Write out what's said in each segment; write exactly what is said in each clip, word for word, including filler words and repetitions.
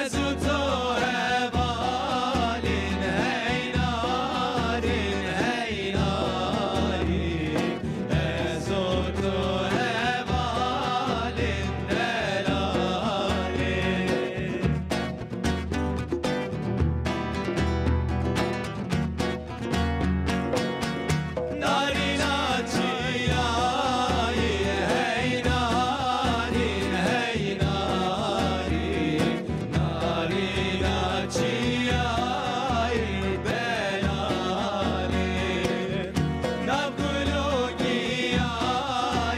Ez û tu hevalên hey narîn, hey narîn. Ez û tu hevalên delalê. Narîna çiyayê hey narîn, hey narîn. Narîna çiyayê delalê. Nav gul û giyayên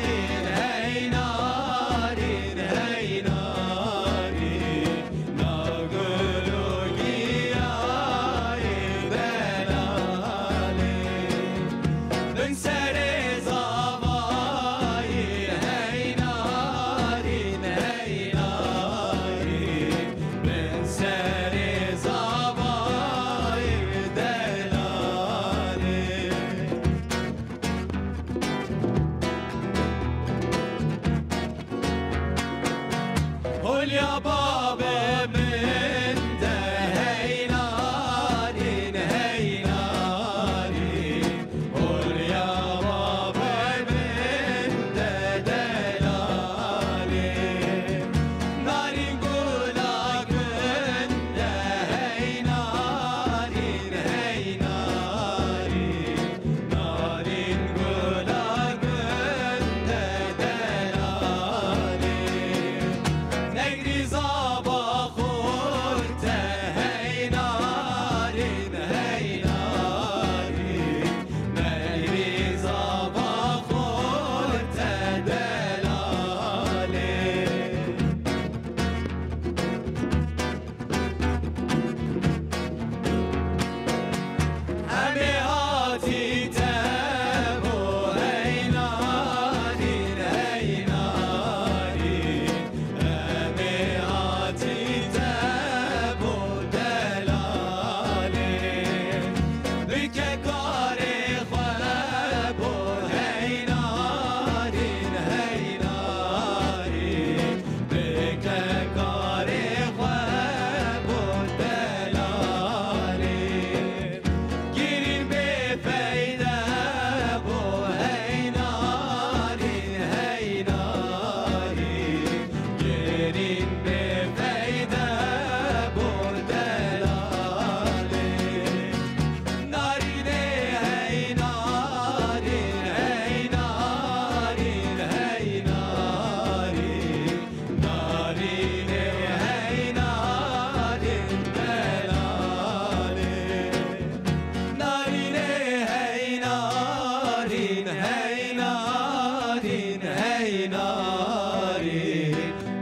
hey narîn, hey narîn. Nav gul û giyayên delalê. Bin serê zavayê hey narîn, hey narîn. Bin serê zavayê delalê. Holya bavê min de hey narîn, hey narîn. Holya bavê min de delalê. Narîn gula gund de hey narîn, hey narîn. Narîn gula gund de delalê. Negrî zava xurt e hey narîn, hey narîn. Negrî zava xurt e delalê. Em ê hatî te bo hey narîn, hey narîn. Em ê hatî te bo delalê. Bike karê xwe bo hey narîn, hey narîn. Bike karê xwe bo delalê. Girîn bê feyde bo hey narîn, hey narîn. Girîn bê feyde bo delalê. Narînê hey narîn, hey narîn, hey narîn. Narînê hey narîn delalê. Narînê hey narîn, hey narîn, hey narîn.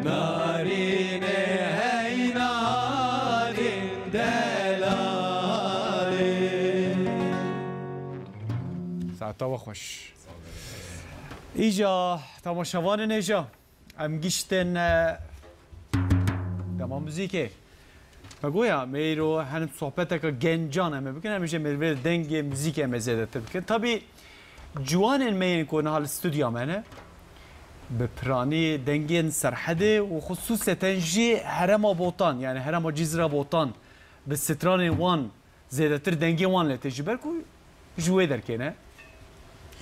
Narînê hey narîn delalê. Saeta we xweş. Îca temaşevanên hêja. Em giştin, e, dema muzîkê. Me goya me îro henim sohbeteke gencan em ê bikin, em ê jî em ê vê dengê muzîkê em ê zêdetir bikin. Tabî ciwanên me yên ku niha li stûdya me ne, bi piranî dengên Serhedê û xusûseten jî herêma Botan, yani herêma Cizîra Botan, bi stranên wan zêdetir dengê wan lê tê ji ber ku ji wê derkê ne.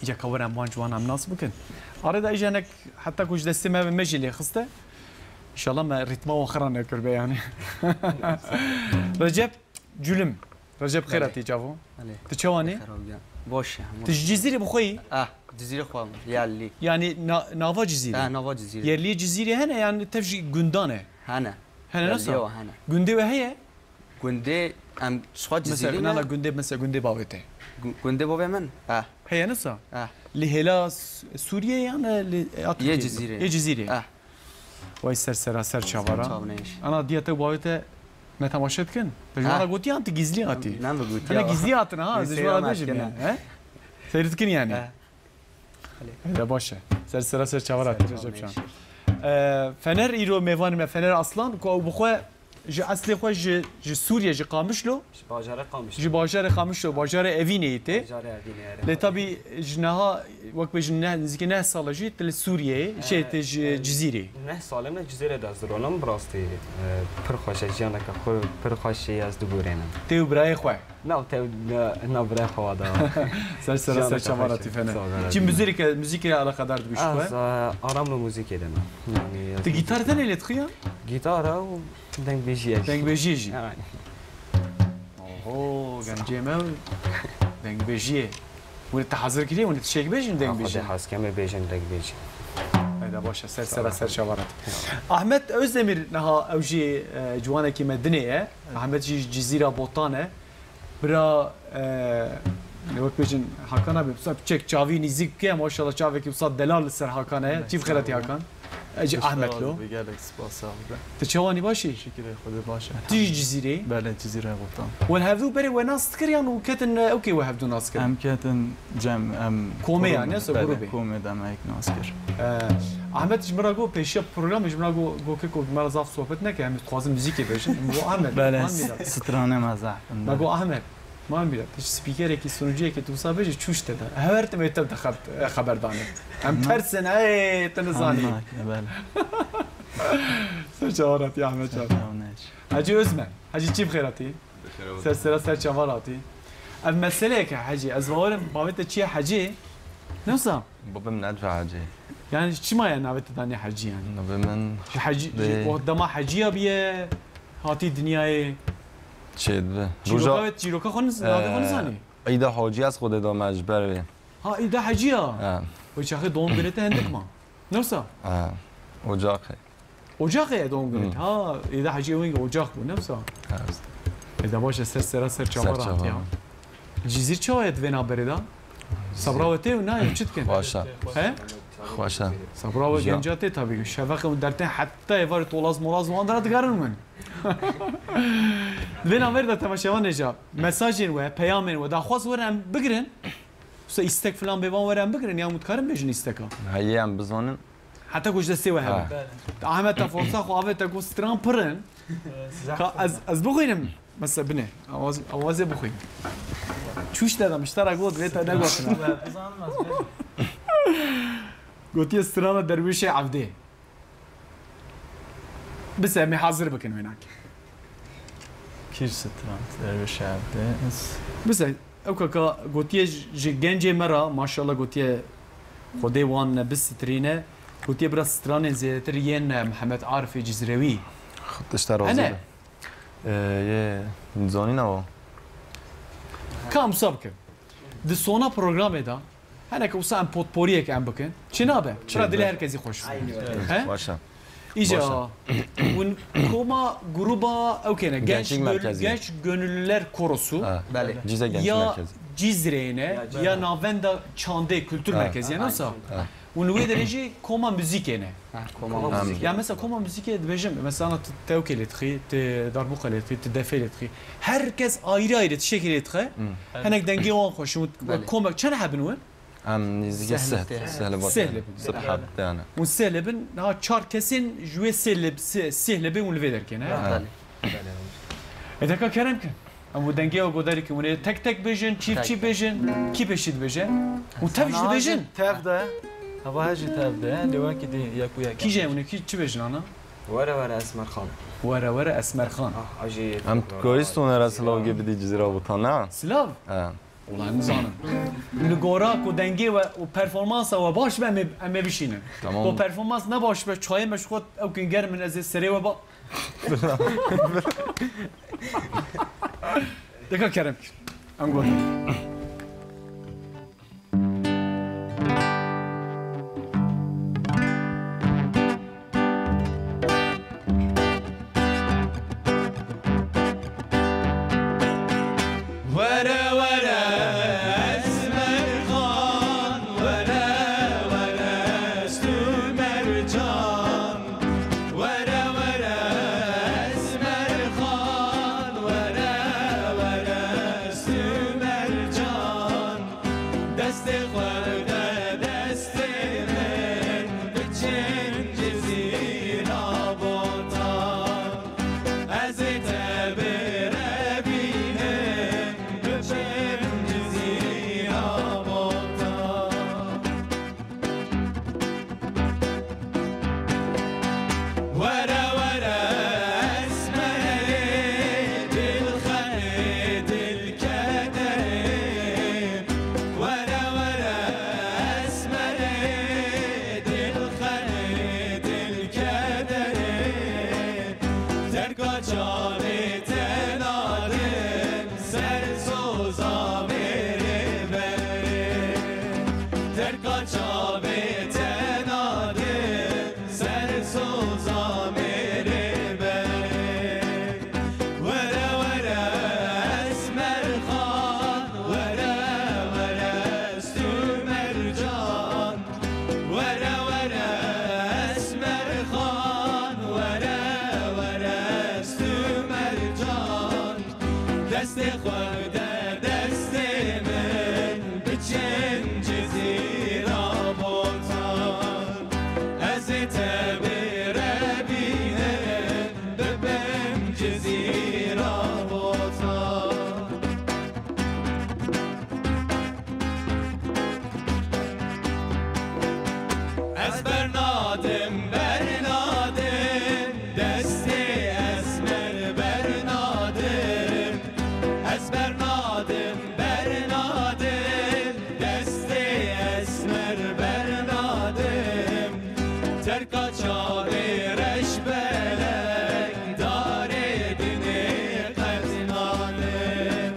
Îca ka were em wan ciwan em nas bikin. Arê de îca hinek heta ku ji destê me be me jî lê xiste. Înşallah me rîtma wan xira nekir be yani. Recep Culum. Recep xêr Belê. Hatî çavo. Belê. Tu çawanî? Xerabiya. Boş ya. Tu ji Cizîrê bi xwe yî? Ah, Cizîrê xwe yî. Yerli. Yani na-, nava Cizîrê? Ha, nava Cizîrê. Yerliyê Cizîrê hene yani tev jî gundan e? Hene. Hene nasıl? Yerliye wa hene. Gundê we heye? Gundê em ji xwe Cizîrî ne? Mesela, na, na, gundê, mesela gundê bavê te. Gu-, gundê bavê min? Eh. Heye nisa? Eh. Li hêla S-, Sûriyê yan li, e, Yê Tirkiyê? Cizîrê. Yê Cizîrê. Eh. Vay ser sera ser çavara. Çavneyş. Ana diya te bavê te me temaşe dikin. Te ji wana gotiyan tu gizlî hatî. Ne mi gotiya? Hene gizlî hatin ha, ez ji wana bêjim yani. He? Seyr dikin yani. Eh. Hele baş e. Ser sera ser çavan hatî Recep Şan. E, Fener îro mêvanê me, Fener Aslan, ku ew bi xwe Ji eslê xwe ji, ji Sûriye, ji Qamişlo, Ji bajarê Qamişlo. Ji bajarê Qamişlo, bajarê Evînê yî tê. Bajarê Evînê, erê. Lê tabî ji niha, wek bêjin, neh, nizîkî neh sala jî tu li Sûriyeyê, şey, tu ji Cizîrê. Neh salê me Cizîrê de ez dironim, bi rastî, e, pir xweş e, jiyaneke xwe pir xweş jî ez digurînim. Tê û birayê xwe? Na, tê û, na, na birayê xwe da. Ser sera ser çava Latîfe ne. Çi muzîkê, muzîkê eleqedar dibî ji xwe? Ez, e, aram li muzîkê de me. Yanî, tu gîtar tenê lê dixî ya? Gîtar e û dengbêjiyê jî. Dengbêjiyê jî. Yanî. Oho, gencê me dengbêjiyê. Hûn te hazir kiriye, hûn te şêk bêjin dengbêjiyê. Xwedê hez keme bêjin dengbêjiyê. Heyda baş e, ser sera ser çava re. Ahmet Özdemir niha ew jî, e, ciwanekî me dinê ye. Ahmet jî ji Cizîra Botan e. Bira, e, wek bêjin Hakan abi, wisa çek çavî nîzîk bike, maşallah çavekî wisa delal li ser Hakan e. Çî bi xêr hatî Hakan? Ez ji Ahmet lo. Gelek spas abi. Tu çawanî başî? Şikirê Xwedê baş e. Tu jî Cizîrê? Belê, Cizîrê Botan. We hevdû berê we nas dikir yan û ketin, e, ew kê we hevdû nas kir? Em ketin cem, em Komê ya, ne se grûbê? Belê, komê de me yek nas kir. E, Ahmet ji min re got, pêşiya programê ji min re got, got, keko, me re zaf sohbet neke, em dixwazin muzîkê bêjin. Min got, Ahmet, Belê, man mîra. Strane me zehf in. Me got, Ahmet, man mîra, tu ji spîkerekî, sunuciyekî tu wisa bêjî, çûş te de. Her timê te de xeb-, xeber dane. Em tersin, ey, tu nizanî. Belê. Ser çawa hatî Ahmet can. Hecî Özmen. Hecî çî bi xêr hatî? Ser sera ser çava hatî. Ev meseleyek e Hecî. Ez bawerim bavê te çi ye Hecî? Ne wisa? Babê min Edve Hecî. Yani çima ye navê te danî Hecî yani? Navê min Ji Hecî, dê- ji o dema Heciya biye, hatî dinyayê. Çêdibe. Çîroka Roja wê, çîroka xwe niz-, navê xwe Ee, nizanî? Eyda Hacî ez xwe dê dame ji ber wê. Ha, Îda Hecî ya. He. Wê çaxê doğum günê te hindik ma. Ne wisa? He. Ocaqê. Ocaqê ye doğum günê te. Hmm. Ha, Îda Hecî wê ocaq bû, ne wisa? He. Îda baş e, ser sera ser çava Ser çava. Hat ya. Cizîr çawa ye di vê navberê de? Sabra we tê û nayê çi dikin? Xweş e. He? Xweş e. Sabra we Ya. Genca tê tabii. Şeveqê û dertên heta êvarê tolaz molaz wan dira digerin min. Di vê navberê de temaşevanê ja mesajên we, peyamên we, daxwaz werin em bigirin. Wisa îstek filan bê van were em bigirin, yan hûn dikarin bêjin îsteka? Heye em bizanin. Heta ku ji destê we hebe. Ha. Te Ahmet te forsa xwe avête ku stran pir in. Ka ez, ez bixwînim. Mesela binê. Awaz, awazê bixwîn. Çûş te de miştera got, vê te negotina. Bizanim ez bêjim. Gotiye strana Derwêşê Evdê. Bise, em ê hazir bikin wênakê. Kî ji stran Derwêşê Evdê? Bise, ew kaka gotiye ji, ji gencê me re, maşallah gotiye Xwedê wan ne bistrîne, gotiye bira stranên zêdetir yên, e, Mihemed Arifê Cizrewî. Tişta razî Hene? Be. Ee, yê, zanîna o. Ka em wisa bikin. Di sona programê de, heneke wisa em potporiyek em bikin. Çi nabe? Çi Bira dilê be? Her kesî xweş bû. Aynen. He? Baş e. Îca, Baş e. Hûn koma gruba ew kêne, Genç Gençlik gönül-, Merkezi. Genç Gönüllüler Korosu. Ha. Belê. Cizre Genç Ya Merkezi. Cizreyê ne, Ya Cizre. Ya navenda çandê, kültür Ha. merkezi, yani Ha, wisa. Ha. Hûn li wê derê jî koma muzîkê ne. Ha, koma Koma muzîk. muzîk. Ya mesela koma muzîkê dibêjim, mesela tu tewkê lê dixî, tu darbuka lê dixî, tu defê lê dixî. Her kes ayrı ayrı tiştekê lê dixe. Hmm. Hinek dengê wan xweş in. Belê. Komek çend hebin win? Em nêzîkî Sehlê seh, tê. Sehlê Seh Bakan. Seh lê bin. Sibh hebde ne. Hûn seh lê bin, niha çar kesên ji wê seh lê, seh, seh lê bin hûn li vê derkên, he? Ha. Belê. Ê, deka kerem kin. Em û dengê ew godarî kin, hûn ê tek tek bêjin, çîf Tek çîf tek. bêjin, kî pêşî dibêje? Hûn tev jî Sana dibêjin. Tev de. Hava he jî tev de, lê wekî dî yek û yek. Kî jê hûn ê kî çi bêjin ana? Were were Esmer Xan. Were were Esmer Xan. Ah, a jî Em tev de. Goyî stûne re silavgê bidî Cizîra Botan, ne? Silav? He. Wala nizanim. Li gora ku dengê we û performansa we baş be, em ê, em ê bişînin. Tamam. Ku performans ne baş be, çayê me ji xwe ew kin germ in, ez ê serê we ba. Deka kerem kir. Em gotin. Were were Esmer Xan, were were Stû Mercan. Were were Esmer Xan, were were Stû Mercan. Te nadim ser soza mêrê berê. Terka çavê te nadim ser soza mêrê berê. Were were Esmer Xan, were were Stû Mercan. Were were Esmer Xan, were were Stû Mercan. Destê xwe bide destê min, biçin Cizîra Botan. Ez ê te bê re bînim, bibim Cizîra Botan. Ez bernadim, bernadim, destê Esmer bernadim. Ez bernadim, bernadim, destê Esmer bernadim. Terka çavê reşbelek, darê dinê qet nadim.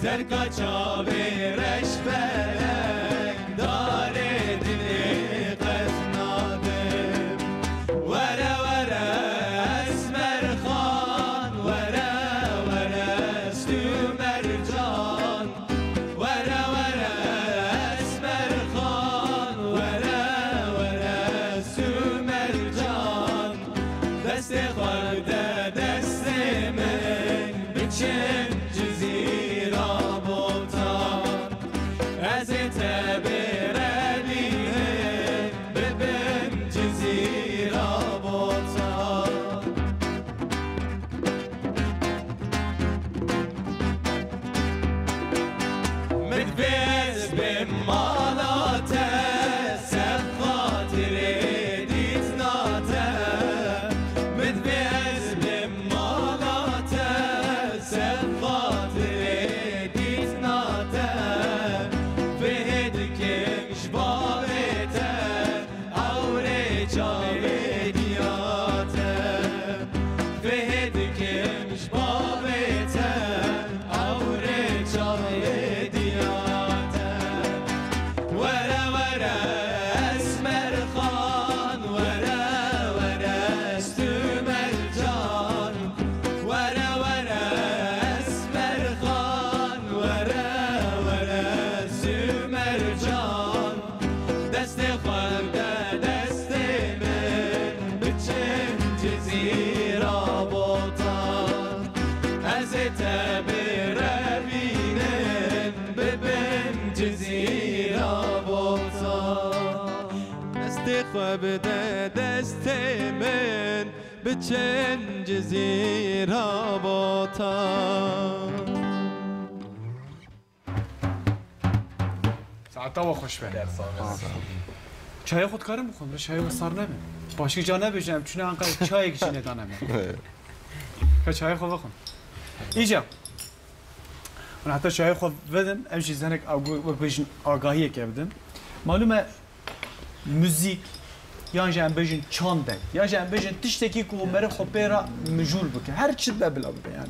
Terka çavê reşbelek, darê dinê qet nadim. Were were Esmer Xan, were were Stû Mercan. Were were Esmer Xan, were were Stû Mercan. Destê xwe bide destê min, biçin Cizîra Botan. Ez ê te bê re bînim, bibim Cizîra Botan. Min divê ez bêm mala te, ser xatirê dîtina te. Min divê ez bêm mala te, ser xatirê dîtina te. Fêhê dikim ji bavê te, ewrê çavê diya te. Fêhê dikim ji bavê te, ewrê çavê diya te. Were were Esmer Xan, were were Stû Mercan. Were were Esmer Xan, were were Stû Mercan. Destê xwe bide destê min, biçin Cizîra Botan. Ez ê te bê re bînim, bibim Cizîra Botan. Destê xwe bide destê min, biçin Cizîra Botan. Saeta we xweş be. Çayê xwe dikarim bixwim, çayê we sar nebe. Başkî ca nebêje, em çûne Anqara çayek jî nedane me. Ka çayê xwe vexwim. Îca. Hûn heta çayê xwe vedin, em jî zenek wek bêjin agahiyeke bidin. Malûm e, muzîk, yan jî em bêjin çandek, yan jî em bêjin tiştekî ku meriv xwe pê re mijûl bike. Her çi be bila bibe yani.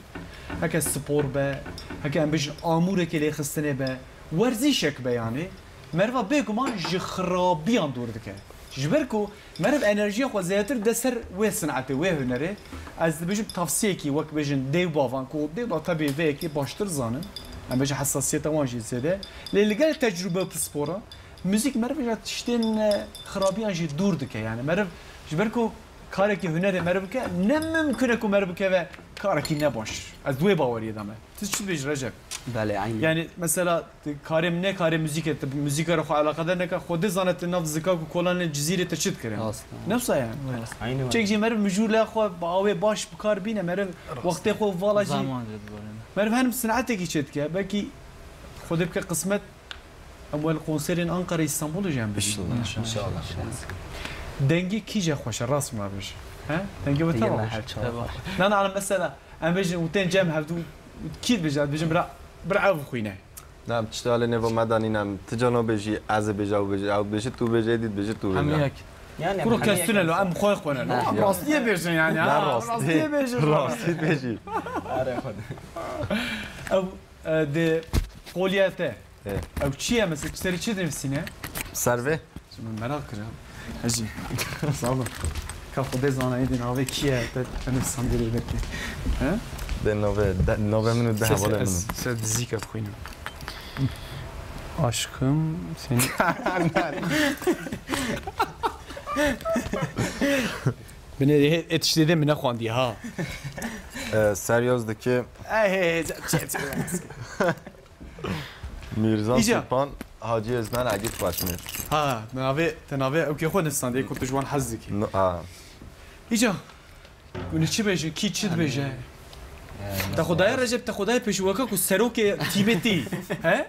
Heke spor be, heke em bêjin amûrekê lêxistinê be, werzîşek be yani. Meriva bêguman ji xirabiyan dûr dike. Ji ber ku meriv enerjiya xwe zêdetir de ser wê sinetê, wê hunerê. Ez dibêjim tavsiyekî wek bêjin dêw bavan ku dêw ba tebî vê yekê baştir zanin. Em bêjin hesasiyeta wan jî zêde. Lê li gel tecrûbe pispor e. Muzîk meriv ji tiştên, e, xirabiyan jî dûr dike. Yani meriv ji ber ku karekî hunerê meriv bike, ne mimkun e ku meriv bikeve karekî nebaş. Ez di wê baweriyê de me. Tu çi dibêjî Recep? Belê, eynî. Yani mesela karê min ne karê muzîkê, tu muzîka re xwe eleqedar neke, xwe dizane tu nav zikak û kolanê Cizîrê te çi dikire. Rast. Ne wisa yani. Rast. Eynî. Çek jî meriv mijûla xwe bi awê baş bi kar bîne, meriv wextê xwe vala jî. Zaman jî dibare. Meriv henim sinetekî çê dike, belkî Xwedê bike qismet. Em wel konserên Ankara, Îstanbulê jî em bibînin. İnşallah. İnşallah. Dengê kî je xweş e, rast me bêje? He? Dengê we teva xweş e. Teva. Na, na, mesela, em bêjin û tên cem hevdû kî dibêje? Dibêjin bira, bira ev xwîne. Na, em tiştê alê nêva me danîne, em ti cana bêjî, ez ê bêje, ew bêje, ew bêje, tu bêje, êdî dibêje, tu bêje. Hemî yek. Yani, Kuro hemî kes tune lo, yek em xwe xwe ne lo. Ne. Em rastiyê bêjin yani, Ne ha, rastî. Rastiyê bêjin. Rastî bêjî. Are xwe. Ew, e, di qoliyê te. Ê. Ew çi ye mesela, serî çi dinivîsîne? Servê. Min merak kir ha. Hejî. Sağ olun. Ka Xwedê zanayê di navê kî ye, te, te nivîsandî lê bekê. He? De navê, de, navê min û de Ses, hevalê min. Ez ser dizîka bixwînim. Aşkım seni. Binê hê, hê tiştê de min nexwandiye ha. Ee, Seryaz dike. Ay, hey, hey, çe, çe, çe. Mîrza Îca. Sultan Hacî Ezmen Egît Xweşmîr. Ha, navê, te navê ew kê xwe nivîsandê, ku tu ji wan hez dikî. No, ha. Îca, hûn ê çi bêjin? Kî çi dibêje? Te xwe daye Recep, te xwe daye pêşî weka ku serokê tîmê tî. He?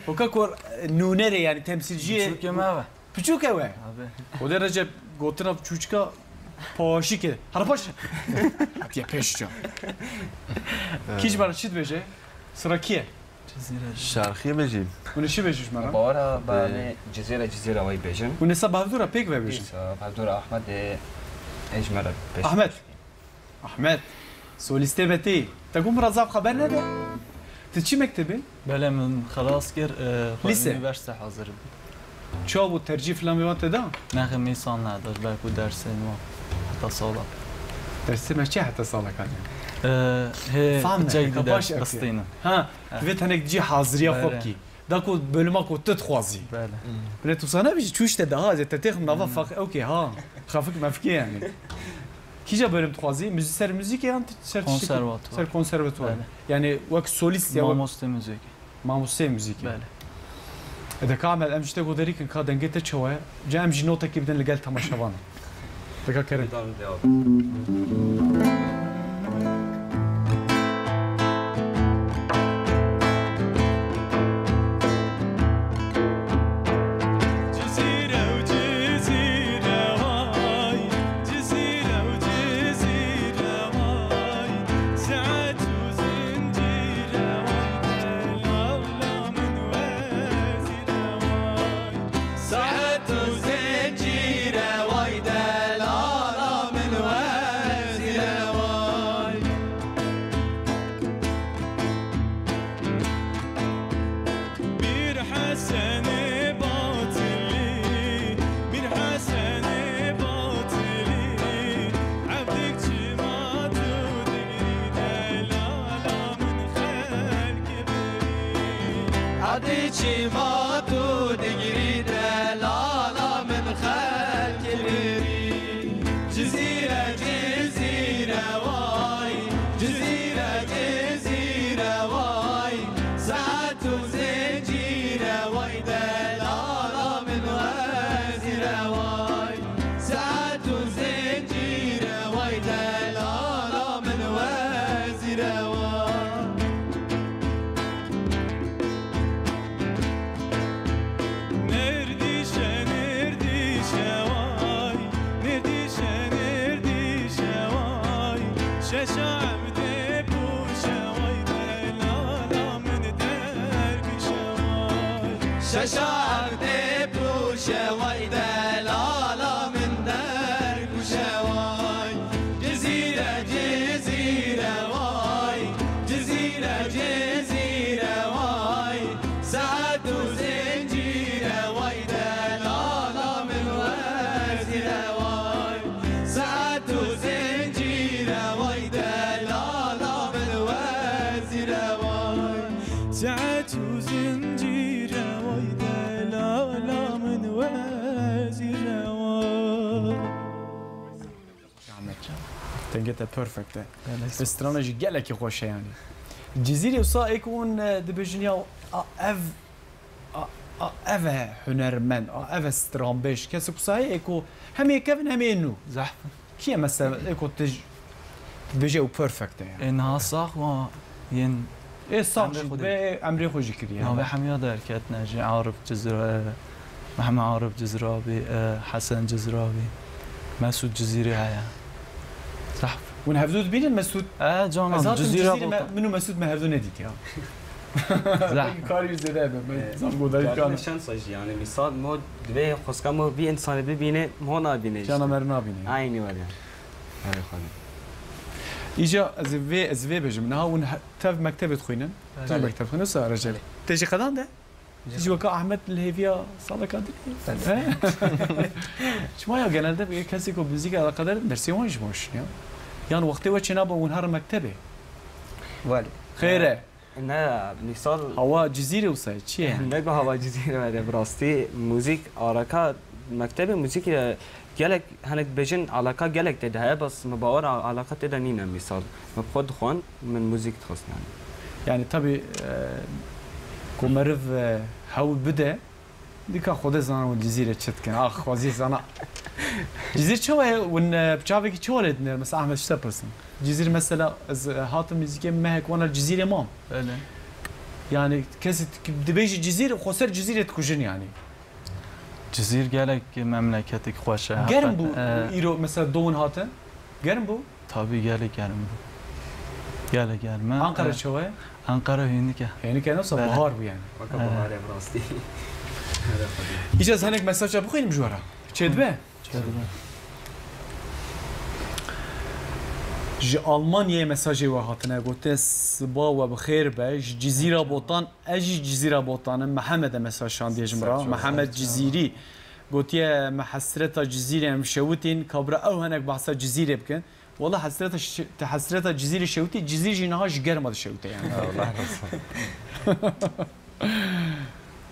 Weka ku nûnerê, yani temsîlciyê. Çûke me ve. Piçûk e we. Abi. Xwedê Recep gotina çûçika paşî kir. Hara paş. Hatiye pêş ca. Kî ji me re çi dibêje? Sira kî ye? Cizîre. Şerxiyê bêjî. Hûn ê çi bêjin ji me re? Bawara Ee. Bane Cizîre, Cizîre way bêjin. Hûn ê sa bi hevdû re pêk ve bêjin. Dîsa bi hevdû re Ahmet ê, ê ji me re pêş. Ahmet. Ahmet, solîstê me tê. Te got min re zaf xeber nede. Tu çi mektebê? Belê, min xelas kir, e, xwe Lîse. Unîversîte hazir bû. Çawa bû, tercîh filan vê wan te da? Nexê, min îsal neda, ji ber ku dersên wan heta sala. Dersê me çi heta sala katiye? E, hê Fam ne, piçek ka dî baş ders ekiye. Bistînin. Ha, Evet. Vê tenek cî haziriya xwe Belê. Bikî. Da ku bölüma ku tu dixwazî. Belê. Binê tu sana bijî çûş te daha zê te têxim nava Hmm. fak ew kê ha. Xafik mefkê yani. Kîja bölüm dixwazî? Müzi-, ser müzîkê yan t-, ser tiştekî? Konservatuvar. Ser konservatuvar. Belê. Yani wek solîst ya wek Mamoste müzîkê. Mamoste müzîkê. Belê. E de ka Ahmet, em ji te goderî kin ka dengê te çawa ye? Ca em jî notekî bidin li gel temaşevanan. Dika Kerim. Cizîre û Cizîre way, Cizîre û Cizîre way, saet û zincîre way, delala min wezîre way. Saet û zincîre way, delala min wezîre way. Mîr Hesenê Batilî, Mîr Hesenê Batilî, evdik çima tu digirî, delala min xelkê birî. Evdî çima tu digirî, delala min xelkê birî. Cizîre, Cizîre way, Cizîre, Cizîre way, saet û zincîre way, delala min wezîre way. Saet û zincîre way, delala min wezîre way. Nêrdîşe, nêrdîşe way, nêrdîşe, nêrdîşe way. Şeşa evdê pûşe way, delala min dergûşe way. Şeşa evdê pûşe way, delala min dergûşe way. Cizîre, Cizîre way, Cizîre, Cizîre way. Saet û zincîre way, delala min wezîre way. Saet û zincîre way, delala min wezîre way. Saet û zincîre way, delala min wezîre way. Ahmet. Dengê te perfect e. Belê. Strana jî gelekî xweş e yani. Cizîrê wisa ê ku hûn, e, dibêjin ya, a, ev, a, a, ev e hunermend, a, ev e stranbêj. Kesê ku wisa heye ê ku hem ê kevin hem ê nû. Zehf. Kî ye mesela ê ku tu j-, dibêje ew perfect e yani? Ê niha sax wa yên Ê sax emrê jî xwe dibe, dê. Emrê xwe jî kiriye. Navê hemiya derketine jî, Arif Cizra-, Mehmet Arif Cizrabî, e, Hesen Cizrabî, Mesûd Cizîrî heye. Zehf. Hûn hevdû dibînin Mesûd? E, canan, Ez hatim Cizîra Cizîrî me, gotin. Min û Mesûd me hevdû nedîtiya. Zehf. Karî zêde be. Me zam godarî Karî kan. Şansa jî, yani, misal, mo divê xwestka mo vî insanê bibîne, mo nabîne jî. Cana mer nabîne. Aynî were. Erê xwedî. Îca ez vê, ez vê bêjim. Niha hûn he-, tev mektebê dixwînin? Belê. Tev mekteb dixwînin, sa Recep. Belê. Tê jî qedan de? Jî weke Ahmet li hêviya saleka din. Belê. He? Çima ya genelde bir kesê ku muzîkê eleqedar in, dersê wan jî baş in ya. Yan wextê we çênabe hûn herin mektebê. Belê. Xêr e. Ne, misal Hawa Cizîrê wisa ye, çi ye? Ne bi hawa Cizîrê me de, bi rastî muzîk alaka, mektebê muzîkê gelek, hinek dibêjin alaka gelek tê de heye, bes min bawer a-, alaka tê de nîne misal. Min bi xwe dixwend, min muzîk dixwest yani. Yani tabii, e, ku meriv, e, hewl bide, dika Xwedê zana wan Cizîrê çi dikin. Ax, xwezî zana. Cizîr çawa ye? Win, e, bi çavekî çawa lê dinêr? Mesela Ahmet, ji te pirsim. Cizîr mesela, ez, e, hatim nêzîkê mehek wana li Cizîrê mam. Belê. Yani kesê dibêjî Cizîr, xweser Cizîrê dikujin yani. Cizîr gelek memleketek xweş e. Germ bû, e, îro mesela dowin hatin? Germ bû? Tabii gelek germ bû. Gelek germ e. Ankara çawa ye? Ankara hênik e. Hênik e, nasıl bahar bû yani? Weke baharê bi rastî. Îca ez hinek mesaja bixwînim ji we re. Çê dibe? Çê dibe. Ji Almanyayê mesajê we hatine, gote, "Siba we bi xêr be, ji Cizîra Botan." Ez jî Cizîra Botan im. Mihemed e mesaj şandiye ji min re. Mihemed Cizîrî gotiye, "Me hesreta Cizîrê em şewitîn, kabira ew hinek behsa Cizîrê bikin." Wela hesreta şi-, te hesreta Cizîrê şewitî, Cizîr jî niha ji germa dişewite yani. Allah razı olsun.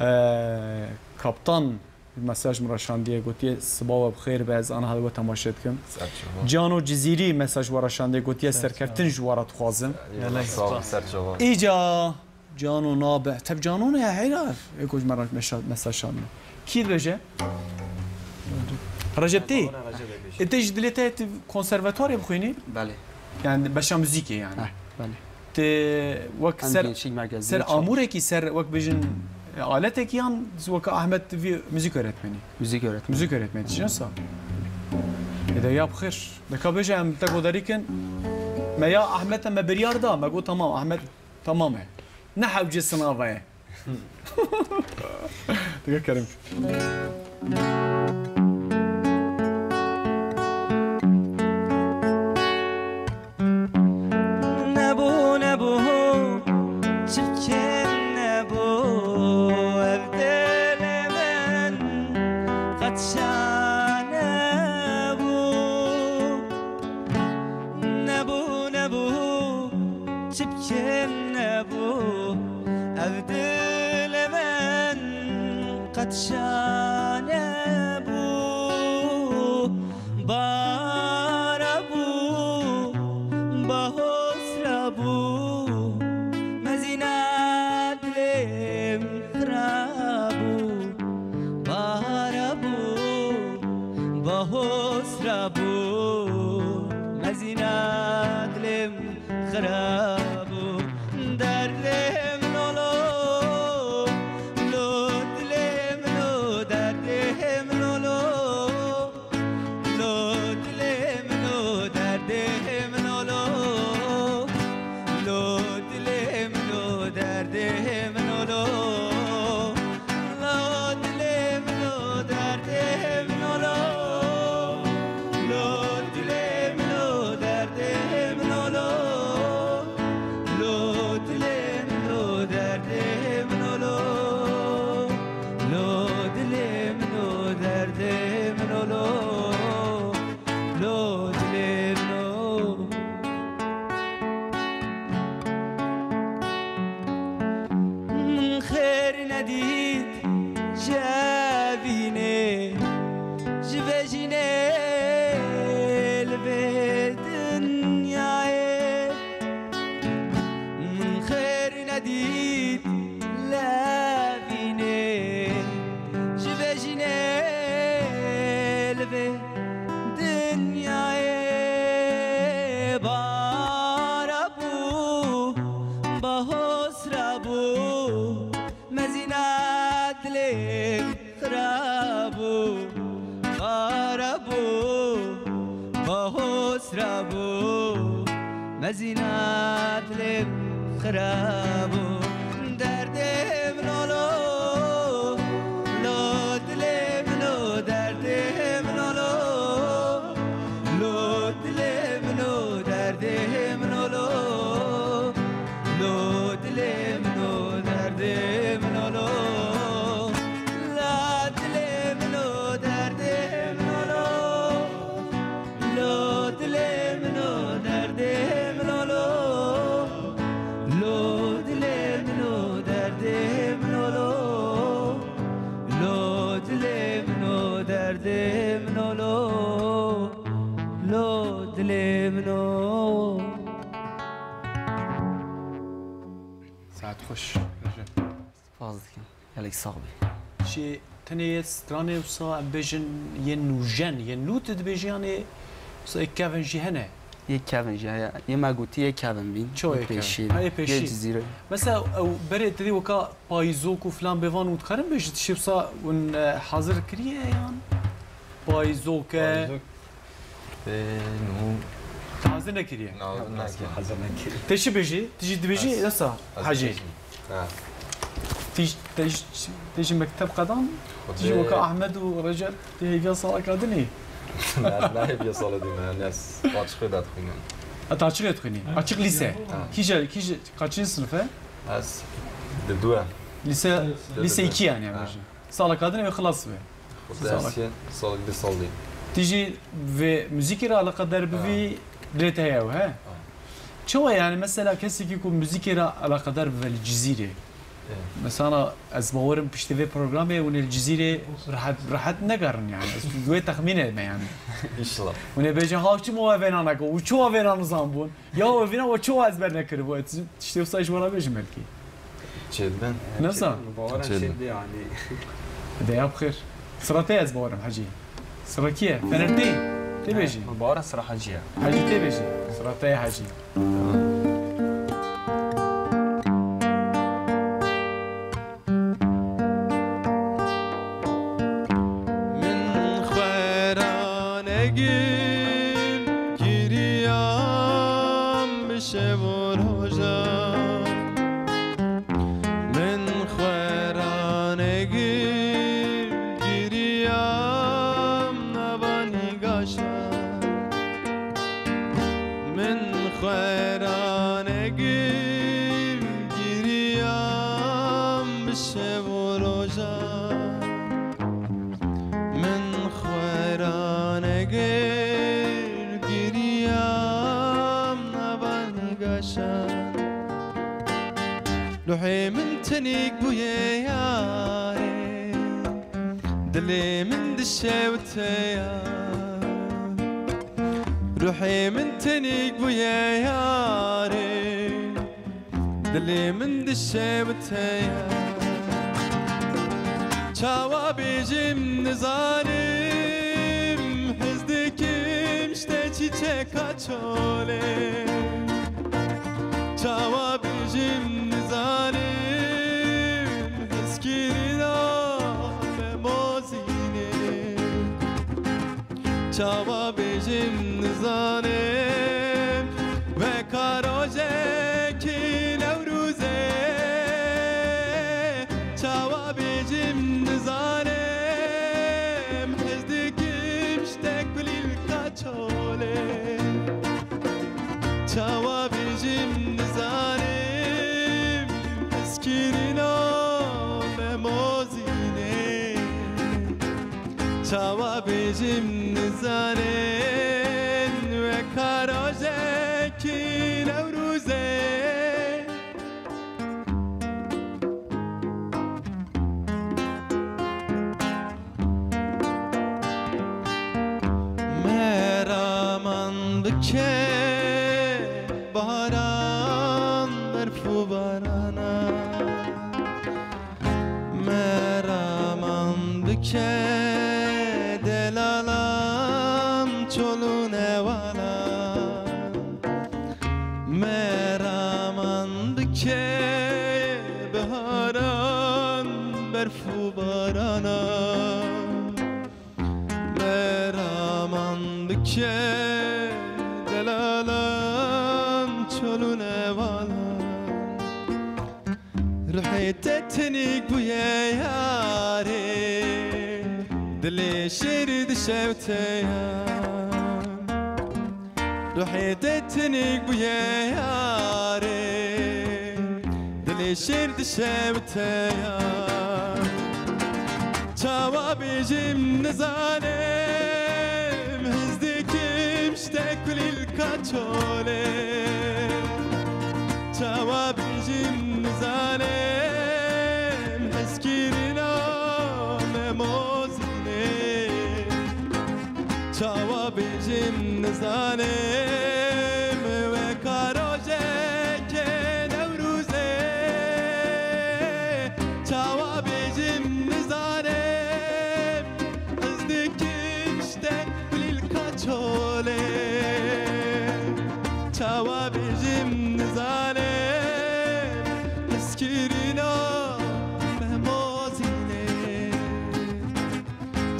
Ee, Kaptan mesaj min re şandiye, gotiye, "Siba we bi xêr be, ez aniha li we temaşe dikim." Ser çava. Cano Cizîrî mesaj we re şandiye, gotiye, "Serkeftin ji we re dixwazim." Eyvallah, sağ olun, ser çava. Îca Cano nabe. Teb Cano ne ya heyra? Ê ku ji me re meşa-, mesaj şandin. Kî dibêje? Recep tê? Ê tê ji dilê te tu konservatuarê bixwînî? Belê. Yani beşa muzîkê yani. Heh, belê. Tê wek Em ser, gençlik merkezinde ser çalış- amûrekî, ser wek bêjin, e, aletekî yan wek Ahmet vî müzik öğretmeni? Müzik öğretmeni. Müzik öğretmeni, çi nasıl? Ê de ya bixêr. Deka bêje em te godarî kin. Me ya Ahmet me biryar da, me got tamam Ahmet. Tamam e. Ne hewce sinava ye. Dikkat ederim. Nebû, nebû, çirkin nebû, ev dilê min qet şa nebû. Nebû, nebû, çi bikin nebû, ev dilê min qet şa nebû. Bara bû, bahosra bû, mezîna dilê min xira bû. Bara bû, bahosra bû, mezîna dilê min xira bû. Derdê min olo, lo dilê min o, derdê min olo. Lo dilê min o, derdê min o lo. Lo dilê min o, derdê min o lo. Lo dilê min o, derdê min o lo. Lo dilê min o, derdê min o lo. Lo dilê min o, derdê min o lo. Lo dilê min o, derdê min o lo. Lo dilê min o. Min xêr nedît ji evînê, ji vejînê li vê dinyayê. Min xêr nedît levînê, ji vejînê li vê dinyayê. Bara bû, bahosra bû, mezîna dilê xira bû. Bara bû, bahosra bû, mezîna dilê xira bû. Saet xweş, Recep. Spas dikim. Gelek sax bî. Jî tenê yê stranê wisa em bêjin yên nûjen, yên nû tu dibêjî yanê wisa yê kevin jî hene? Yê kevin jî heye. Yê me gotî yê kevin bîn. Ço yê kevin? Pêşî. Ha, yê pêşî. Yê Cizîrê. Mesela ew berê tu dî weka payîzok û filan bêvan û dikarin bêjî tiştê wisa hûn, e, hazir kiriye yan? Payîzok e. Payîzok. Ê, nû. Te hazir nekiriye? Na, hazir nekiriye. Hazir nekiriye. Te çi bêjî? Tu jî dibêjî, ez, desa, ez Hecî. Dibêjim. Ha. Tu jî, te jî, te jî mekteb qedan? Xwedê. Tu jî weka Ahmed û Recep, tu hêviya sala kadinî? Ne, ne hêviya sala dî me, ne, ez açık da dixwînim. A, tu açık dixwînî? Açık lise. Ha. Kîje, kîje, kaçıncı sınıf e? Ez di du e. Lise, di du. Lise iki yani, ha. Sala kadinê wê xilas be. Xwedê salek. Salek di sal dî. Tu jî vê muzîkê re eleqedar bivî, ha, dilê te heye ew, he? Ha. Çawa yani mesela kesekî ku muzîkê re eleqedar bibe li Cizîrê? Ê. Mesela ez bawerim piştî vê programê hûn ê li Cizîrê rehet, rehet negerin yani. Ez wê texmînê me yani. Înşallah. Hûn ê bêjin, "Ha, çima we vêna nekir û çima vêna nizanbûn?" Ya we vîna we çawa ezber nekiribû? Tiştê wisa ji we re bêjim belkî. Çêdibin. Ne zan? Çêdibin. Bawerim çêdibin. Çêdibin yani. De ya bixêr. Sira te ez bawerim Hecî. Sira kî ye? Fener tê? Tê bêjî. Bawerim sira Hecî ye. Hecî tê bêjî. Sira te ye Hecî. Min xwe ra negir, giriyam bi şev û rojan. Min xwe ra negir, giriyam nava nîgaşan. Min xwe ra negir, giriyam bi şev û rojan. Min xwe ra negir, giriyam nava nîgaşan. Ruhê min tenîk bûye yarê, dilê min dişewite ya. Ruhê min tenîk bûye yarê, dilê min dişewite ya. Çawa bêjim nizanim, hez dikim ji te çîçeka çolê. Çawa bêjim nizanim, hezkirina me mozînê. Çawa bêjim nizanim, weka rojekî Newrozê. Çawa bêjim nizanim, hez dikim ji te kulîlka çolê. Çawa bêjim nizanim, hezkirina me mozînê. Çawa bêjim nizanim, weka rojekî Newrozê. Meraman bike baran, berf û barana. Meraman bike delalan, çol û newalan. Meraman bike biharan, berf û barana. Meraman bike delalan, çol û newalan. Ruhê te tenîk bûye yarê, dilê şêr dişewite ya. Ruhê te tenîk bûye yarê, dilê şêr dişewite ya. Çawa bêjim nizanim, hez dikim ji te kulîlka çolê. Çawa bêjim nizanim, hezkirina me mozînê. Çawa bêjim nizanim, weka rojekê Newrozê. Kirina me mozînê,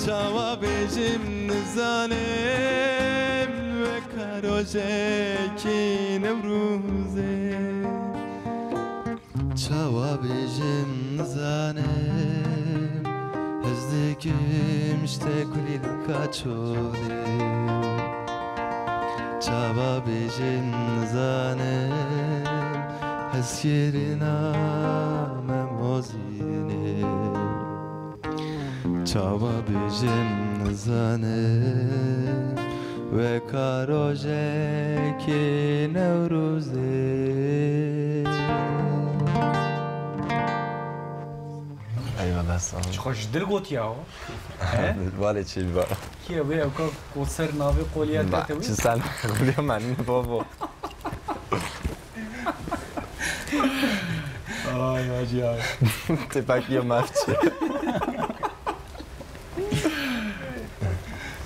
çawa bêjim nizanim, weka rojekî Newrozê. Çawa bêjim nizanim, hez dikim ji te kulîlka çolê. Çawa bêjim nizanim, hezkirina me mozînê. Çawa bêjim nizanim, weka rojekî Newrozê. Eyvallah, sağ ol. Çi xweş dil gotiya o. He? Vale çî ba. Kiye wê ew ka ku ser navê qoliya Ba, te wî? Çi sen qoliya men babo. Ay hacı ya. Tepek ya mevçi.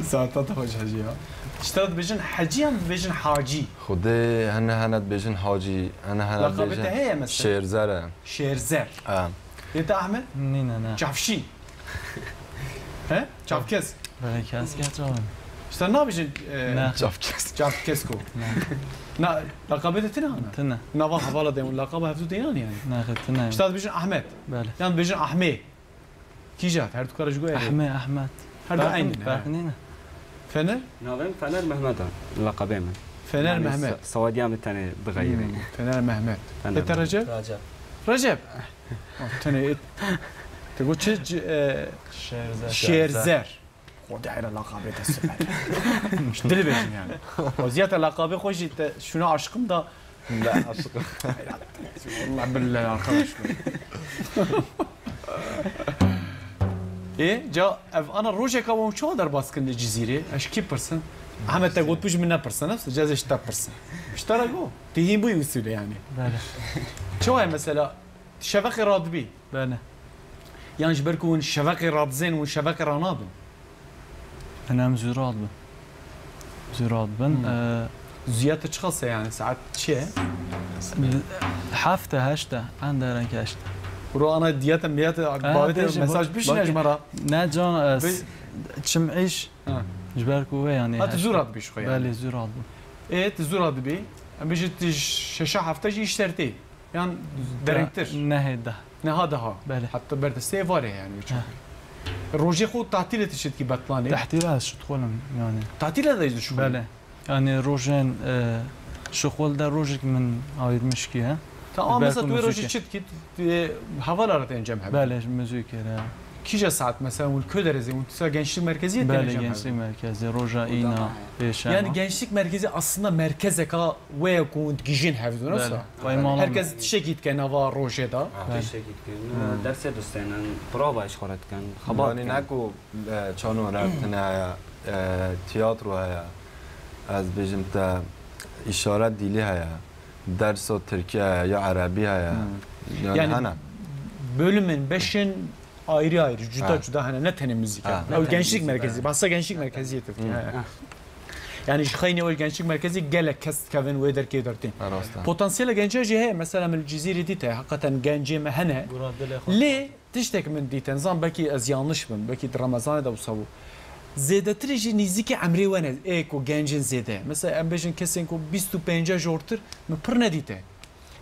Zaten da hoş hacı ya. Ji te dibêjin hecî yan dibêjin hacî? Xwedê hene hene dibêjin hacî, hene hene Lakabê te dibêjin heye mesela? Şêrzer e. Şêrzer. Ha. Lê te Ahmet? Nîne, ne. Çavşî. He? Çavkes. Belê kes getirabin. Ji te nabêjin, e, Ne. Çavkes. Çavkesko. Ne. Na, lakabê te tine ana? Tine. Nava hevala de, lakaba hevdû de yan yani? Ne, tine. Ji te dibêjin Ahmet. Belê. Yan dibêjin Ahmê. Kîja, her du kara ji go erê. Ahmê, Ahmet. Her du Ferq-, eynî ne, ferq he. Nîne. Fener? Navê min Fener Mehmet e, lakabê min. Fener Yani Mehmet. se-, sewadiya min tenê dixeyirê. Hmm, Fener Mehmet. Fener E te Mehmet. Recep? Recep. Recep. Oh, tenê et. Te got çi? C-, e, Şêrzer. Şêrzer. Xwedê heyra lakabê te siper. Dil bêjin yani. O ziyade lakabê xwe jî te şuna aşkım da Ne aşkım. Vallahi billahi arkadaşlar. E, ca ev ana rojeka wan çawa derbas kirin li Cizîrê? Ez kî pirsin? Ahmet te gotbû ji min nepirsin, ne? Cezê ji te pirsin. Ji te re go. Tê hîn bûyî usulê yani. Belê. Çawa ye mesela? Şeveqê radibî. Belê. Yan ji ber ku hûn şeveqê radizên, hûn şeveqê ranabin? Em zû radibin. Zû radibin. Hmm. E, Zûya te çiqas e yani? Saet çi ye? Di-, heft e, heşt e. Enderen ke heşt e. Bro, ana diyete miyete, Ha, bavete bêjim, mesaj bak-, bişine bak-, ji me re. Ne can, e, Bê- s-, çim iş. Ha. Ji ber ku we yani Ha, tu heşt e. Zû radibî ji xwe yani. Belê, zû radibin. Ê, tu zû radibî. Em bêjin tu şeşa hefta jî îş sertê. Yan derengtir? Nehê deh. Neha daha. Belê. Hatta berdestê varê yani wî Ha. çok. Rojê xwe tatîlê tu çitkî betlanê? Tehtîl ez şitxolim yani. Tatîlê de dişxulî? Belê. Yani rojên, e, şixul de rojek min ayırmış ki he. Ta ama mesela tu wê rojê çitkî, e, hevala re te encam hebe? Belê, müzik yere. Kîja saet mesela hûn ku derezê hûn tisa gençlik merkeziyê Belê, têne cem gençlik hebe? Merkezi, roja îna, pêşema. Yani gençlik merkezi aslında merkezeka wê ye ku hûn digihîjin hevdû, Belê. Nasıl? Vay mala Herkes me. Tiştekî dike nava rojê de. Belê. Tiştekî dikin. Hmm. Dersê distênin, prova ji xwe re dikin, xebat Yani dikin. Ne ku, e, çano re tine heye, e, tiyatro heye, ez bêjim te îşaret dîlî heye, dersa tirkî heye ya erebî heye. Hmm. Yani Yani hene. Bölümün, beşin ayrı ayrı, cuda Ha. cuda hene, ne tenê müzik Ha. hene. Ne Ew tenê gençlik müzik, merkezi, ha. Bahsa gençlik merkezi yetifki. Hmm. Ha. Yani ji xeynê wê gençlik merkezi gelek kes dikevin wê derkê dertî. Ha, rast e. Potansiyela genca jî heye, mesela min li Cizîrê dîte, hakikaten gencê me hene. Gura dilê xwe. Lê tiştek min dîte, nizam belkî ez yanlış bim, belkî di Remezanê de wisa bû. Zêdetirî jî nîzîkî emrê we ne, ê ku gencên zêde. Mesela em bêjin kesên ku bîst û pênc jortir min pir nedîte.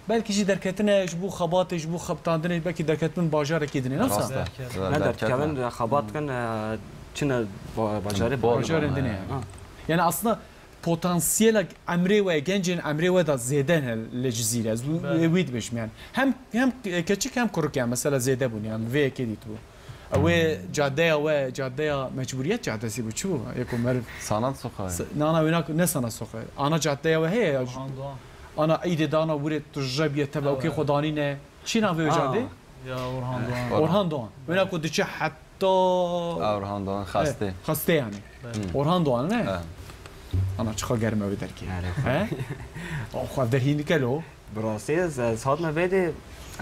Belkî jî derketine ji bo xebatê, ji bo xebitandinê, belkî derketibin bajarekê dinê, ne wisa? Rast e. Derket. Ne derket, derkevin, ne. Xebat dikin, e, çine ba-, bajarê Bol. Bajarên dinê yani. Ha. Yani aslında potansiyela emrê we, gencên emrê we de zêde ne li Cizîrê. Ez Belê. Wî dibêjim yani. Hem, hem keçik hem kuruk yani mesela zêde bûn yani vê yekê dîtibû. Ew ê cadeya we, cadeya mecburiyet cadesi bû, çi bû? Yeko meriv. Sanat sokağı. Se-, nana wêna ne sanat sokağı. Ana cadeya we heye ya. Orhan Doğan. Ana îdê dana wirê tu jebiye tebe, ew kê xwe danîne. Çi navê wê cadê? Ya Orhan Doğan. Orhan Doğan. Wêna ku diçe heta Orhan Doğan, Xastê. Xastê yani. Belê. Orhan Doğan ne? He. Ana çiqa germ ew derkê. He? O xwe derhînike lo. Bi rastî ez, ez hatime vê dê,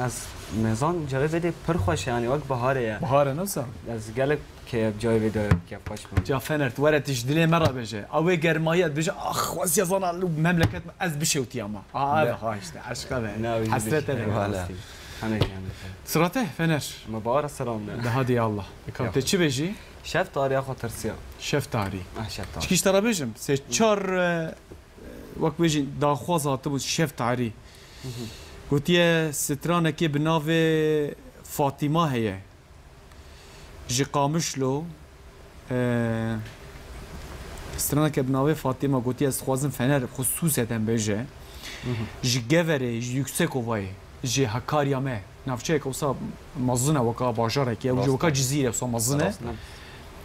ez mêzan cayê vê dê pir xweş e, yani wek biharê ye. Bihar e, nasıl? Ez gelek keyf cayê vê de keyf xweş bim. Ca Fener, tu were tu ji dilê me re bêje. Ew ê germayî dibêje, ax, xwestiya zana li memleket me ez bişewtiyama. A, ev ha işte, eşqa ve. Ne, ew jî Hesrete bişewtiye, ve. Wala. Rastî. Hemê hemê. Sirate, Fener. Me bara selam ne. Daha diye Allah. Eka Ya. Te çi bêjî? Şev tariya xwe tirsiya. Şev tarî. Ah, şev tarî. Çikî ji te re bêjim. Se çar, e, wek bêjî daxwaz hatibû şev tarî. Gotiye stranekê bi navê Fatima heye. Ji Qamişlo, e, straneke bi navê Fatima gotiye, ez dixwazim Fener xusûseten bêje. Ji Geverê, ji Yüksekovayê, ji Hakarya me. Navçeyek wisa mezin e, weka bajarekê, ew jî weka cizîre wisa mezin e. Rast e.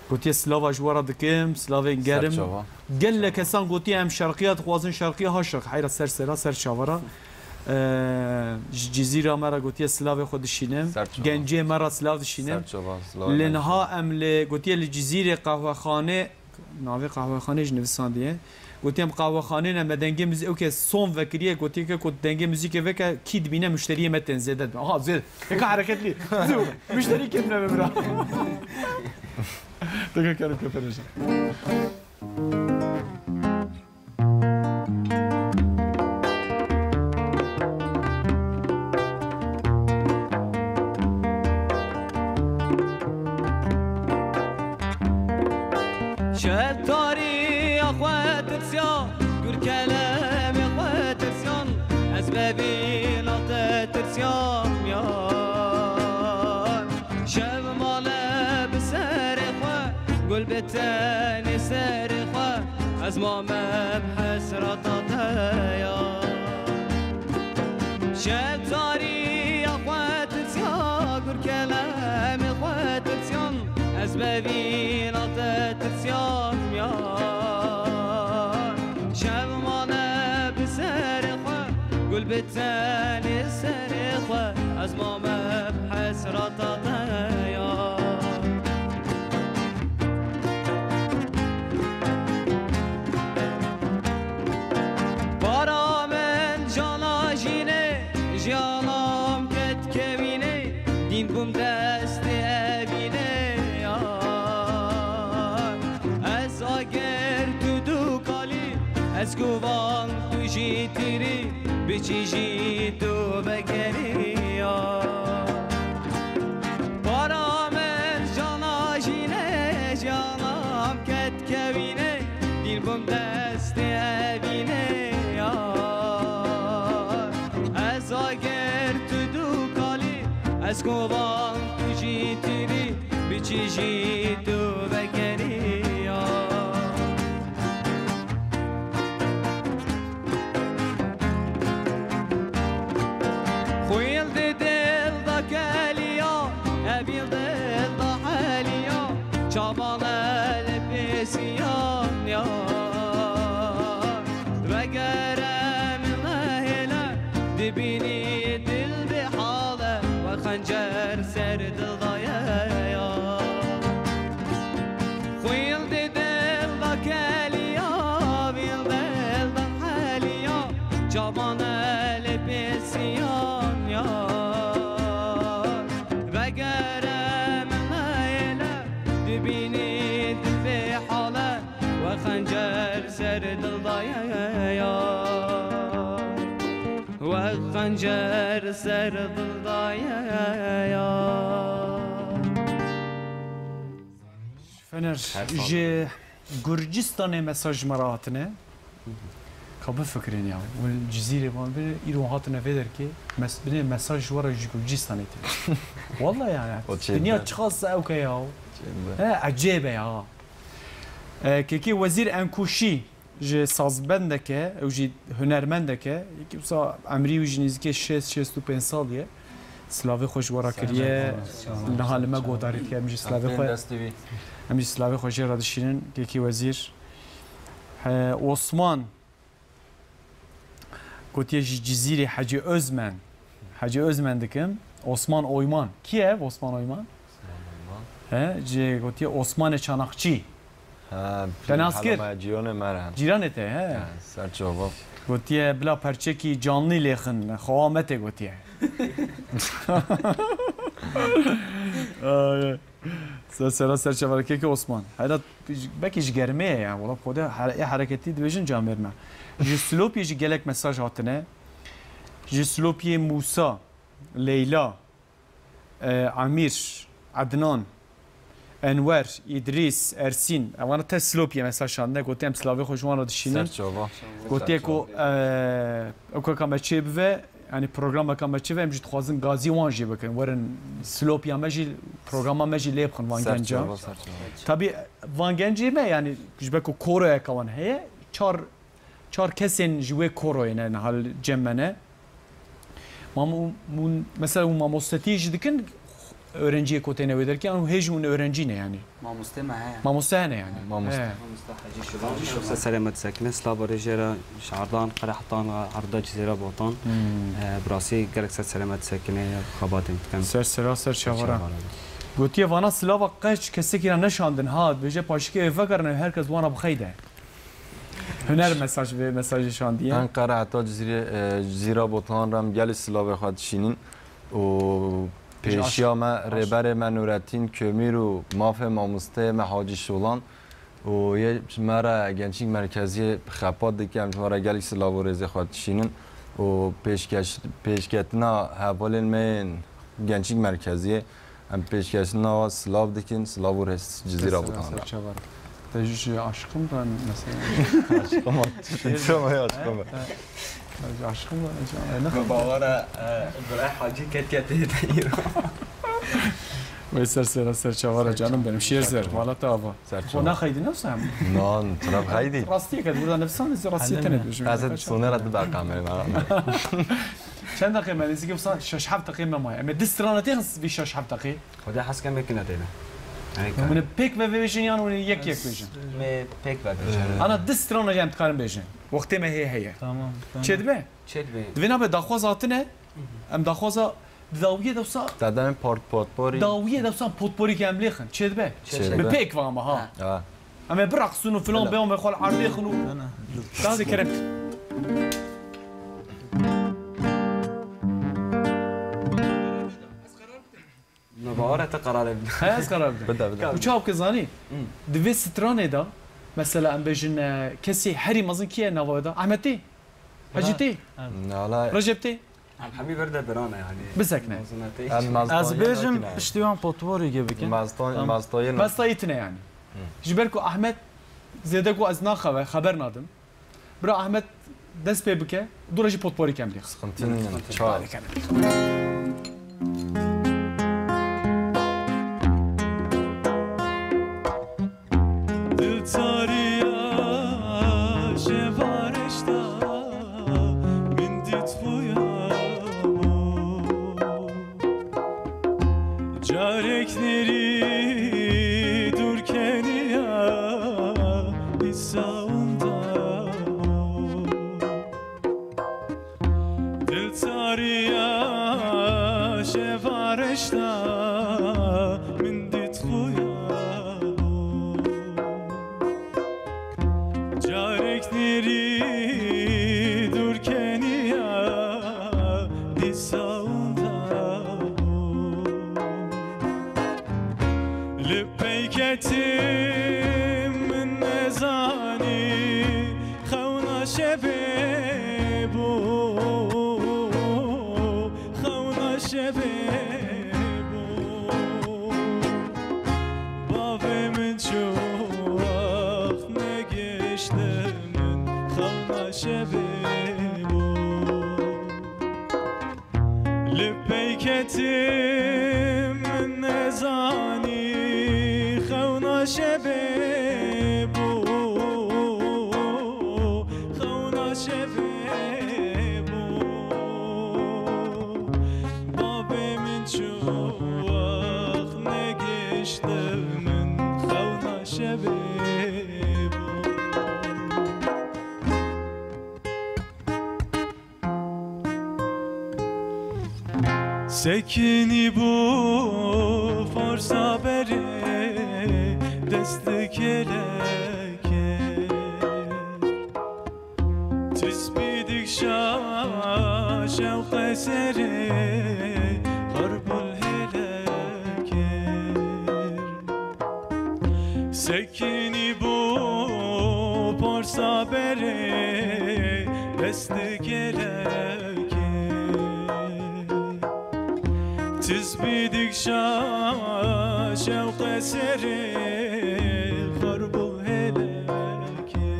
Gotiye, silava ji we re dikim, silavên gerim. Ser çava. Gelek kesan gotiye, em şerqiya dixwazin, şerqiya ha şerq. Heyra ser sera, ser çava re. Eee, ji Cizîra me re gotiye silavê xwe dişînim. Ser çava. Gencê me re silav dişînim. Ser çava, silavê Li me niha dişînim. Em li, gotiye li Cizîrê qehwexanê, navê qehwexanê jî nivîsandiye. Gotiye em qehwexanê ne, me dengê muzî-, ew ke son vekiriye, gotiye ke ku dengê muzîkê veke, kî dibîne muşteriyê me tên zêde dibe. Aha, zêde. Eka hereketlî. Zû, muşterî kêm nebe bira. Teke kerim kefereje. Şev tariya xwe tirsiya, gur kelemê xwe tirsiyan, ez bevîna te tirsiyam ya. Şev mane bi serê xwe, gul bi tenê serê xwe, ez mame bi hesreta te ya. Şev tariya xwe tirsiya, gur kelemê xwe tirsiyan, ez bevîna te tirsiyam ya. Şev mane bi serê xwe, gul bi tenê serê xwe, ez mame bi hesreta te ya. Para min cana jînê, jiyanam ket kevînê, dîn bûm destê evînê ya. Ez agir tu du kalî, ez kovan tu jî tîrî, biçî jî tu vegerî ya. Para min cana jînê, jiyanam ket kevînê, dîn bûm destê evînê ya. Ez agir tu du kalî, ez kovan tu jî tîrî, biçî jî tu vegerî ya. Xwîl di dil da keliya, evîl dil da heliya, çavan el pêsiyan ya. Vegere min nehêle, dibînî dil bê hale, we xencer ser dil daye ya. Xwîl di dil da keliya, vîl dil da heliya, çavan elê pêsiyan ya. Vegere min neyêle, dibînî dil vê hale, we xencer ser dil daye ya. We xencer ser dil daye ya. Fener, Her sağ ji Gurcistanê mesaj ji me re hatine. Ka bifikirin ya. Wê Cizîrê van bine, îro hatine vê derkê. Mes-, binê mesaj ji we re ji Gurcistanê tê. Walla yani. O çê Dinya dibe. Çiqas ewke ya. Çê dibe. He, ecêb e ya. E, kekê Wezîr Enkuşî ji sazbendeke, ew jî hunermendeke, yekî wisa emrî wî jî nêzîkê şêst, şêst û pênc sal ye. Silavê xwe ji we re kiriye. Niha li me godarî dike, em jî silavê xwe, destê wî. Em jî silavê xwe jê re dişînin, kekî Wezîr. He, Osman gotiye ji Cizîrê Hecî Özmen. Hecî Özmen dikim. Osman Oyman. Kî ye ev Osman Oyman? He, jê gotiye Osmanê Çanakçî. Ha, Te nas kir? Hala me cîranê me re. Cîranê te, he? Ha, ser çava. Gotiye, bila perçekî canlî lêxin, xewa me tê gotiye. Ay, ser sera ser çevarekeke Osman. Heyra, belkî ji germê ye ya, wala xwedê here-, ê hereketî dibêjin camêr me. Ji Silopiyê jî gelek mesaj hatine. Ji Silopiyê Mûsa. Leyla, e, Emîr, Ednan, Enwer, Îdrîs, Ersîn. Ewana te Silopiyê mesaj şandine, gotiye em silavê xwe ji wan re dişînin. Serçava. Gotiye ku, e, ewkeka me çê bive, yanî programeka me çê ve, em jî dixwazin gazî wan jî bikin. Werin Silopiya me jî, programa me jî lê bixin van genca. Serçava, serçava. Tabî van gencê me, yanî ji ber ku koroyeka wan heye, çar, çar kesên ji wê koroyê ne niha li cem me ne. Mamu-, mun-, mesela hûn mamostetiyê jî dikin, öğrenciyê ku têne wê derkê, an hê jî hûn öğrencî ne yanî? Mamoste me heye. Mamoste hene yanî? Mamoste. He. Mamoste Hecî Şivan. Yoksa selamet sekine, slava rêjera şardan, qerehtan, arda Cizêra Botan. Hmm. E, bi rastî gelek ser selamet sekine, xebatên dikin. Ser sera, ser çavara. Gotiye vana silava qeç kesekî ra neşandin ha, dibêje paşikê wê vegerine, her kes wana bixeyde. Huner mesaj vê mesajê şandiye. Enqere heta Cizîrê, e, Cizîra Botan re em gelî silavê xwe dişînin û pêşiya me rêberê me Nurettin Kömür û mafê mamosteyê me Hacî Şolan û yê me re Gençlik Merkeziyê xepat dike, em ji wan re gelek silav û rêzê xwe dişînin û pêşkeş-, pêşketina hevalên me yên Gençlik Merkeziyê. Em pêşkêşîna we silav dikin, silav û rêz Cizîra Botan re. Te jî ji aşiqim re mesela. Aşiqim e. Çima ya aşiqim e? Ji aşiqim re, e, ne? Bi bawara, e, Ibrahim Hacı ketiye tê de îro. Wey ser sera ser çavara canım benim. Şêr ser, wala te ava. Ser çava. Xwe naxeydî ne wisa hem? Nan, tu nabxeydî. Rastiyeke, burada nefsan, rastiyê tenê dibêjim. Ez ê sonera du deqe me. Çend deqê me, nêzîkî wisa şeş heft deqê me maye. Em ê du strana têxin vî şeş heft deqê. Xwedê hez ke me kine têne. Hûn ê pêk ve bêjin yan hûn ê yek yek bêjin? Me pêk ve bêjin. Ana du strana jî em dikarin bêjin. Wextê me hê heye. Tamam, tamam. Çê dibe? Çê dibe. Divê nabe daxwaz hatine, em daxwaza di dawiyê de wisa. Te demê part potporî. Dawiyê de wisa potporî ke em lêxin. Çê dibe? Çê dibe. Bi pêk ve ama ha. Ha. Em ê biraqsin û filan bê, em ê xwe li erdê xin û daha de kerem. Me bawer e te qerarê bide. He, ez qerar bidim. Bide, bide. Û çawa bike zanî? Di vê stranê de, mesela em bêjin, e, kesê herî mezin kî ye nava wê de? Ehmet tê? Hecî tê? Nala. Recep tê? Em hemî vir de birane yanî. Bisekne. Mezin e tê. Ez bêjim piştî wan potporî ge bikin. Mezin, mezin. Mestayî tune yanî. Ji ber ku Ehmet zêde ku ez naxeve, xeber nadim. Bira Ahmet dest pê bike, dû re jî potporî kem lê. Sıkıntı yok. Çağır. Dil tariya şevarişta min dit xuya bo. Carek nerî dûr keniya îsa winda. Dil tariya şevarişta min dit xuya. Carek nêrî dûr keniya dîsa winda bû. Li peyketim min nezanî xewna şevê bû. Xewna şevê bû. Bavê min çû wext negihişti min xewna şevê bû. Li peyketim min nezanî xewna şevê bû. Xewna şevê bû. Bavê min çû wext negihişti min xewna şevê bû. Sekinî bû forsa berê dest dikelekê. Tispî dikşa şewqe serê xarbul helekê. Sekinî bû porsa berê dest dikelekê. Tizbî dikşa şewqe serê xerbû hêlekê.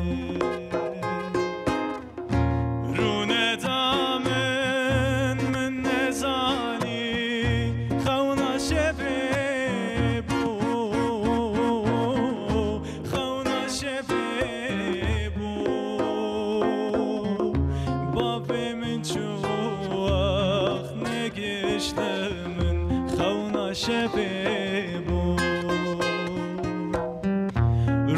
Rûne da min, min nezanî xewna şevê bû, xewna şevê bû. Bavê min çû wext negişte min xewna şevê bû.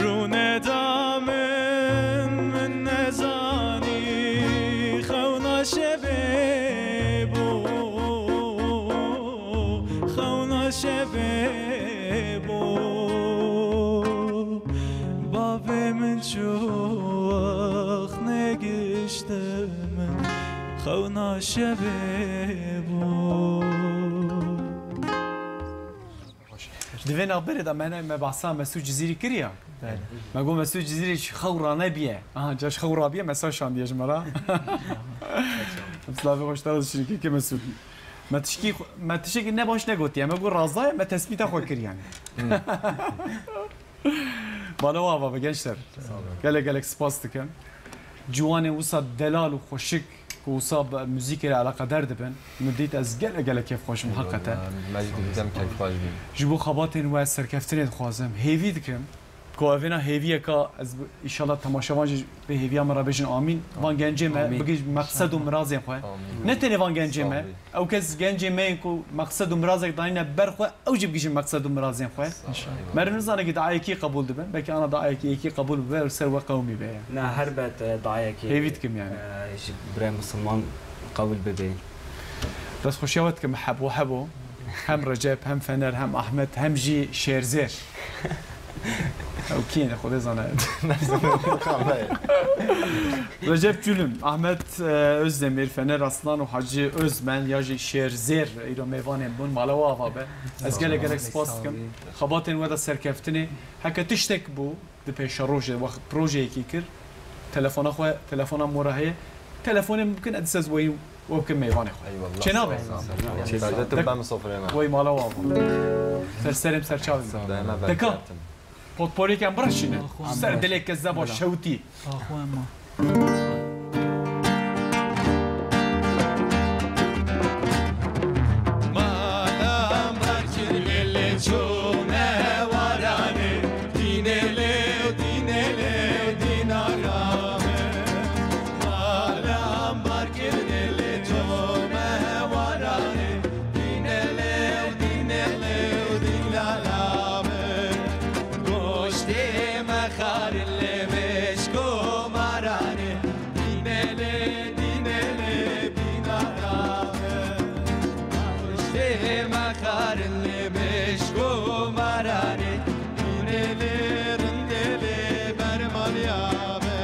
Rûne da min, min nezanî xewna şevê bû, xewna şevê bû. Bavê min çû wext negişte min xewna şevê bû. Di vê navberê de me ne, me behsa Mesûd Cizîrî kiriya. Belê. Me got Mesûd Cizîrî ji xew ranebiye. Aha, ca ji xew rabiye mesaj şandiye ji me re. Silavê xweş te re dişînin keke Mesûd. Me tişkî xwe-, me tiştekî ne baş negotiye. Me got razaye, me tespîta xwe kir yani. Bana ava be gençler. Sağ olun. Gelek gelek spas dikim. Ciwanên wisa delal û xweşik ku wisa bi muzîkê re eleqedar dibin, min dît ez gelek gelek kêfxweş im heqeten. Eyvallah, me jî dîtem kêfxweş bî. Ji bo xebatên we serkeftinê dixwazim. Hêvî dikim ku evêna hêviyeka ez bi, îşallah temaşevan jî bi hêviya min re bêjin amîn. Van gencê me bigihîjin meqsed û mirazên xwe. Amîn. Ne tenê van gencê me. Ew kes gencê me yên ku meqsed û mirazek danîne ber xwe, ew jî bigihîjin meqsed û mirazên xwe. Meriv nizane ki diayekî qebûl dibin. Belkî ana diayekî yekî qebûl bibe, li ser we qewimî be ya. Na, helbet, e, diayekî, Hêvî dikim yani. E, ji birê misilman qewil bibe. Destxweşiya we dikim Hebo Hebo. Hem Recep, hem Fener, hem Ahmet, hem jî Şêrzêr. Ew kî ne, Xwedê zane. Recep Çulun, Ahmet, e, Özdemir, Fener Aslan û Hacı Özmen ya jî Şêrzêr îro mêvanên bûn, mala we ava be. Ez gelek gelek spas dikim. Xebatên we de serkeftinê. Heke tiştek bû, di pêşerojê, wext projeyekî kir, telefona xwe, telefona mora heye. Telefonê min bikin, ez dîsa ez weyî we bikim mêvanê xwe. Eyvallah. Çênabe? Çênabe. Çênabe. Tu bem sofrê me. Wey mala we ava. Ser serê min, ser çavê min. Dema Deka. Potporêk em bireşîne. Ser dilê kezeba şewtî. Axwe ma. Malam bar kir lê çûne waranê, dînê lê, dînê lê, dînara me. Malam bar kir lê çûne waranê, dînê lê, dînê lê, dînara me. Goştê me xarin lê mişk û maranê, dînê lê, dînê lê, dînara me. Goştê me xarin lê mişk û maranê, dînê lê, rindê lê, bermaliya me.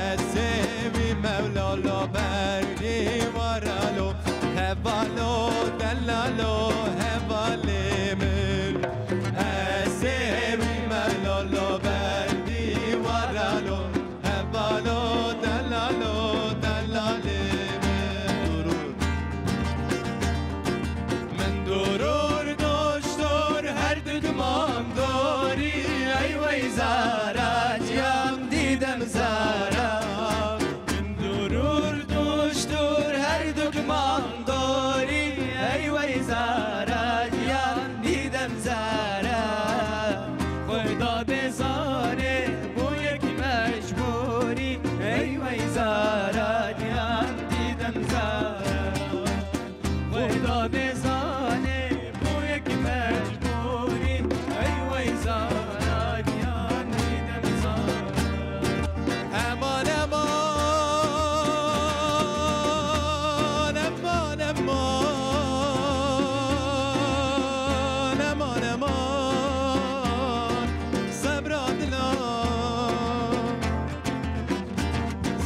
Ez sêwî mewlalo, berdî waralo, hevalo, delalo, hevalê min. Ez sêwî mewlalo, berdî waralo, hevalo, delalo, delalê min. Durur. Min durur doştor her dikman dorî, ey wey zara ciyan didem zara. Min durur doştor her dikman dorî, ey wey zara ciyan didem zara. Xweda dê zanê bû yek mecbûrî, ey wey zara ciyan didem zara. Xweda dê zanê bû yek mecbûrî, ey wey zara ciyan didem zara. Eman, eman, eman, eman, eman, eman. Sebra dila,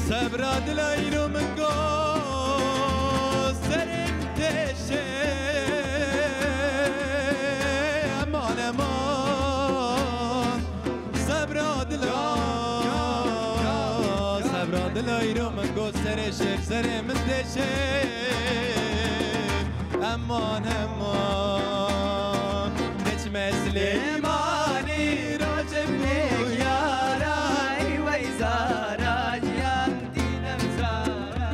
sebra dila îro min got serê min têşe. Eman, eman. Sebra dila, sebra dila îro min got serê şêr, serê min têşe. Em Heman heman. Deçme Silêmanî rojê min yara, ey wey zara giyan dîdem zara.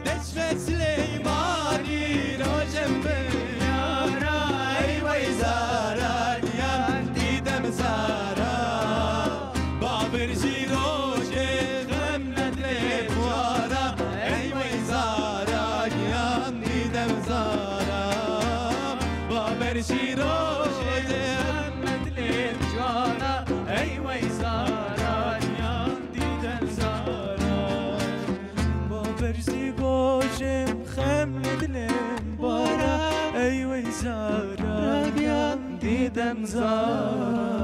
Deçme Silêmanî rojê min yara, ey wey zara giyan dîdem zara. Babir jî rojê xem nedlê xwara, ey wey zara giyan dîdem zara. Babir jî rojê xem nedlê xwara, ey wey zara giyan dîdem zara. Babir jî rojê xem nedlê xwara, ey wey zara giyan dîdem zara.